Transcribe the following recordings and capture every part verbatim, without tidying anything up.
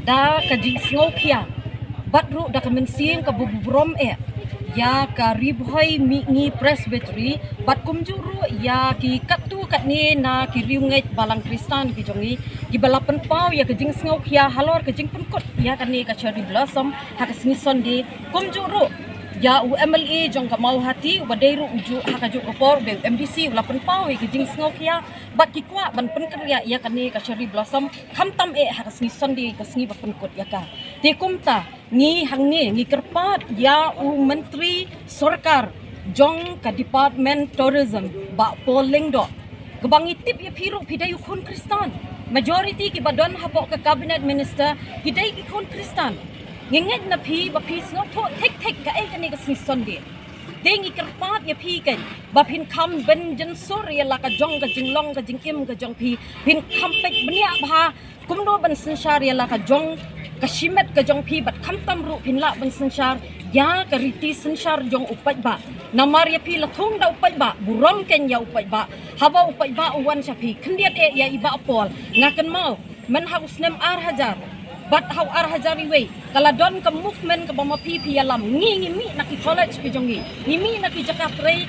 da ka jingsngewkhia bad ruh da ka mynsiem kaba burom eh ïa ka Ri Bhoi Mihngi Presbytery bad kumjuh ruh ïa ki katto katne na ki riewngeit balang Khristan ki jong ngi kiba la pynpaw ïa ka jingsngewkhia halor ka jingpynkut ïa kane ka Cherry Blossom ha ka sngi Sunday, kumjuh ruh ïa u M L A jong ka Mawhati uba dei ruh u juh ha kajuh ka por ba u M D C u la pynpaw ïa ka jingsngewkhia bad ki kwah ban pynkynriah ïa kane ka Cherry Blossom khamtam eh ha ka sngi Sunday, ka sngi ba pynkut ïa ka. Te kumta ngi hangne ngi kyrpad ïa u Myntri Sorkar jong ka Department Tourism, Bah Paul Lyngdoh, kaba ngi tip ïa phi ruh phi dei u khun Khristan. Majority kiba don hapoh ka Cabinet Minister ki dei ki khun Khristan. Ngi ngeit na phi ba phi sngewthuh thik thik kaei kane ka sngi Sunday. Te ngi kyrpad ïa phi kan ba phin kham ban jynsur ïa la ka jong ka jinglong ka jingim ka jong phi, phin kham peit bniah bha kumno ban synshar ïa la ka jong ka shimet ka jong phi bad khamtam ruh phin lah ban synshar ïa ka riti synshar jong u paidbah. Namar ïa phi la thung da u paidbah, burom kan ïa u paidbah. Haba u paidbah u wan sha phi, khyndiat eh ïa i Bah Paul. Nga kynmaw mynha u snem ar hajar bad ha u ar hajar iwei ka la don ka movement kaba ma phi phi ïalam. Ngi ngi mih na ki college ki jong ngi, ngi mih na ki jaka trei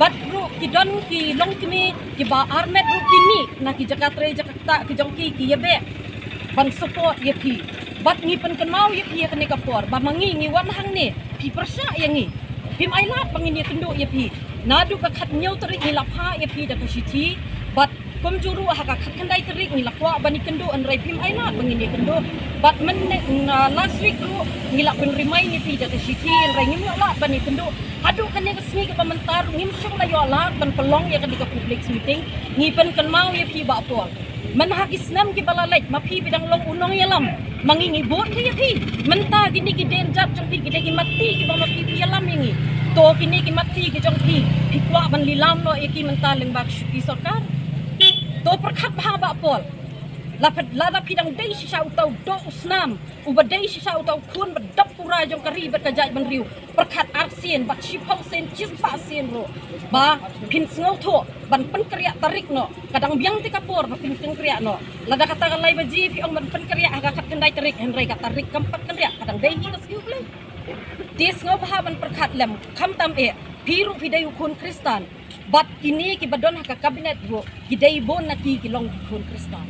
bad ruh ki don ki longkmie kiba armet ruh ki mih na ki jaka trei jaka ktah ki jong ki, ki ïabeh ban support ïa phi. Bad ngi pynkynmaw ïa phi ïa kane ka por ba ma ngi ngi wan hangne phi pyrshah ïa ngi. Phim ailad ba ngin ïakynduh ïa phi. Naduh ka khathynñiew tarik ngi la phah ïa phi da ka shithi bad kumjuh ruh ha ka khatkhyndai tarik ngi la kwah ban ïakynduh hynrei phim ailad ba ngin ïakynduh. Bad mynne, na last week ruh ngi la pynremind ïa phi da ka shithi hynrei ngim ïoh lad ban ïakynduh. Haduh kane ka sngi kaba mynta ruh ngim shym la ïoh lad ban pynlong ïa kane ka public meeting. Ngi pynkynmaw ïa phi Bah Paul, mynha ki snem kiba la leit ma phi phi dang long u nongïalam. Ma ngi ngi bud phi ïa phi. Mynta kine ki dienjat jong phi ki dei ki matti kiba ma phi phi ïalam ïa ngi. To kine ki matti ki jong phi phi kwah ban lilam noh ïa ki mynta lyngba ki shuki sorkar? To pyrkhat bha Bah Paul. Lada phi dang dei shisha uta u doh u snam uba dei shisha uta u khun ba dap pura jong ka ri bad ka jaitbynriew, pyrkhat arsien bad shiphew sien shispah sien ruh ba phin sngewthuh ban pynkynriah tarik noh. Ka dang biang te ka por ba phin pynkynriah noh. Lada kata ka lai baje phi ong ban pynkynriah ha ka khatkhyndai tarik hynrei ka tarik kam pat kynriah, ka dang dei hi ka sngi U Blei. Te sngewbha ban pyrkhat lem khamtam eh phi ruh phi dei u khun Khristan bad kine kiba don ha ka cabinet ruh ki dei bun na ki ki long ki khun Khristan.